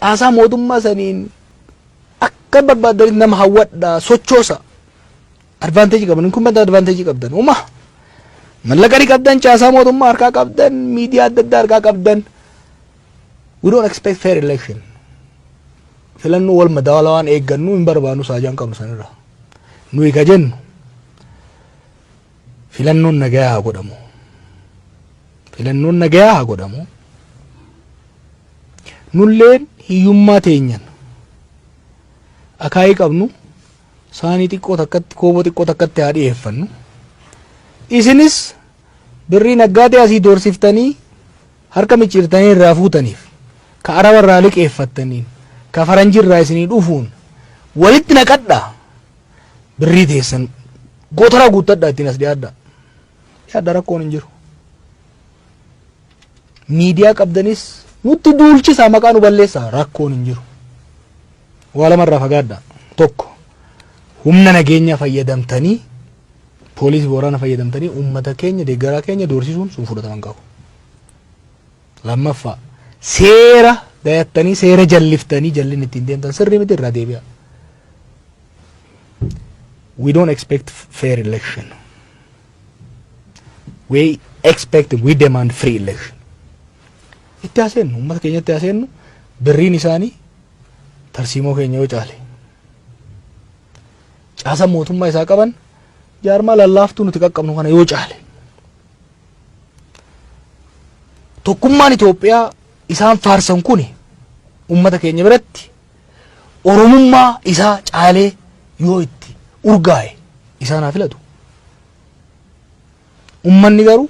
Caasaa mootummaa saniin akka barbaaddanitti nama hawwadhaa sochoosa. Advantage qaban incumbent advantage qabdan uma mallaqa ni qabdan caasaa mootummaa harkaa qabdan miidiyaa adda addaa harkaa qabdan. We don't expect fair election. Filannoo wal madaalawaan eeggannu hin barbaannu saajaan qabnu sanirra. Nuyi ka jennu filannoon nagayaa haa godhamu. Filannoon nagayaa haa godhamu. Nulleen hiyyummaa teenyan akaayii qabnu saanii xiqqoo takkatti kooboo xiqqoo takkatti haa dhiyeeffannu. Isinis birrii naggaadee asii doorsiftanii harka micciirtanii irraa fuutaniif ka araba irraa liqeeffattaniin ka faranjii irraa isinii dhufuun walitti naqadhaa birrii teessan gootaraa guuttadhaa ittiin as dhiyaadhaa. Dhiyaadhaa rakkoon hin jiru. Miidiyaa qabdanis nutti duulchisaa maqaa nu balleessaa rakkoon hin jiru. Waa lamarraa fagaadhaa. Tokko humna nageenyaa fayyadamtanii poolisii waraana fayyadamtanii uummata keenya deeggaraa keenya doorsisuun sun fudhatama hin qabu. Lammaffaa seera dayattanii seera jalliftanii jallin ittiin deemtan sirrii miti irraa deebi'a. We don't expect fair election. We expect, we demand free election. Itti haaseennu uummata keenyatti haaseennu birriin isaanii tarsiimoo keenya yoo caale. Caasa mootummaa isaa qaban jaarmaa lallaaftuu nuti qaqqabnu kana yoo caale. Tokkummaan Itoophiyaa isaan faarsan kuni uummata keenya biratti Oromummaa isaa caalee yoo itti urgaa'e isaan haa filatu. Uummanni garuu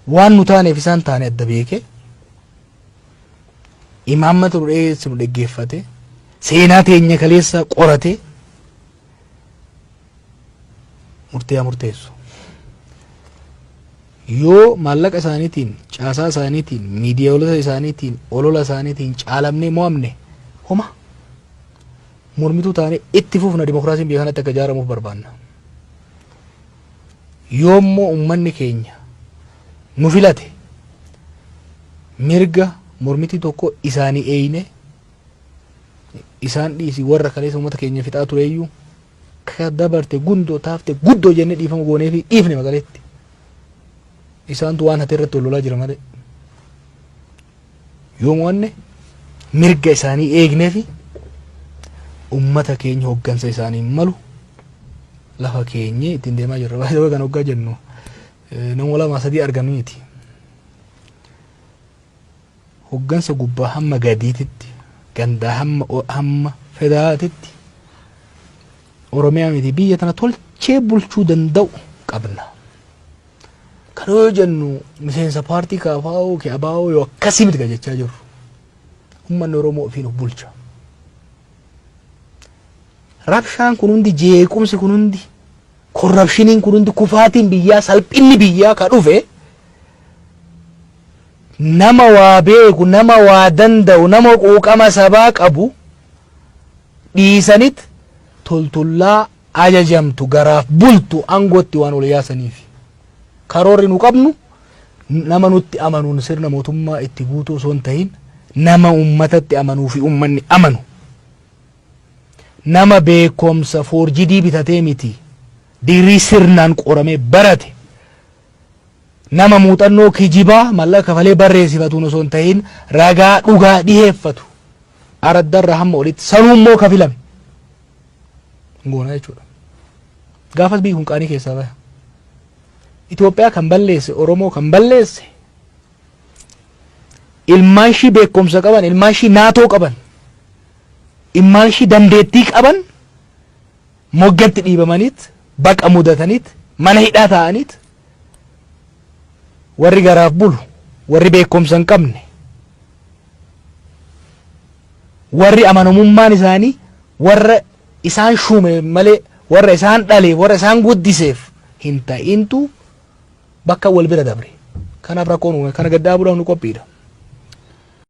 waan nu taaneef isaan taane adda beekee imaammata nu dhiyeessinu dhaggeeffate seenaa teenya kaleessa qorate murtee haa murteessu. Yoo maallaqa isaaniitiin, caasaa isaaniitiin, miidiyaawota isaaniitiin, olola isaaniitiin caalamnee mo'amne homa mormituu taanee itti fufna dimokiraasiin biyya kanatti akka ijaaramuuf barbaanna. Yoo immoo uummanni keenya nu filate mirga mormitii tokko isaanii eeyne isaan dhiisi warra kaleessa uummata keenya fixaa tureeyyuu ka dabarte gundoo taafte guddoo jennee dhiifama goonee fi dhiifne magaleetti. Isaantu waan hate irratti wal lolaa jira malee. Yoo mo'anne mirga isaanii eegnee fi uummata keenya hoggansa isaanii malu lafa keenyee ittiin deemaa jirra. Baay'ee kan hoggaa jennu nama lama sadii argannu miti. Hoggansa gubbaa hamma gadiititti gandaa hamma hamma federaalaatitti Oromiyaa miti biyya tana tolchee bulchuu danda'u qabna. Kana yoo jennu miseensa paartii KFO KABO yoo akkasii miti kan jechaa jirru. Uummanni Oromoo ofiin of bulcha. Rabshaan kun hundi jeequmsi kun hundi korrapshiniin kun hundi kufaatiin biyyaa salphinni biyyaa ka dhufe nama waa beeku nama waa danda'u nama quuqama sabaa qabu dhiisanit toltollaa ajajamtu garaaf bultu aangootti waan ol yaasaniif. Karoorri nu qabnu nama nutti amanuun sirna mootummaa itti guutuu osoo hin tahin nama uummatatti amanuu fi uummanni amanu. Nama beekumsa foorjidii bitatee miti digirii sirnaan qoramee barate nama muuxannoo kijibaa mallaqa kafalee barreessifatuun osoo hin tahin ragaa dhugaa dhiheeffatu araddarra hamma olitti sanuu immoo kafilame goona jechuudha. Gaafas biyyi kun qaanii keessaa baha. Itoophiyaa kan balleesse Oromoo kan balleesse ilmaan ishii beekumsa qaban ilmaan ishii naatoo qaban ilmaan ishii dandeettii qaban moggatti dhiibamaniit baqa mudataniit mana hidhaa taa'aniit warri garaaf bulu warri beekumsa hin qabne warri amanamummaan isaanii warra isaan shuume malee warra isaan dhaleef warra isaan guddiseef hin ta'intu bakka wal bira dabre. Kanaaf rakkoon uume kana gad dhaabuudhaaf nu qophiidha.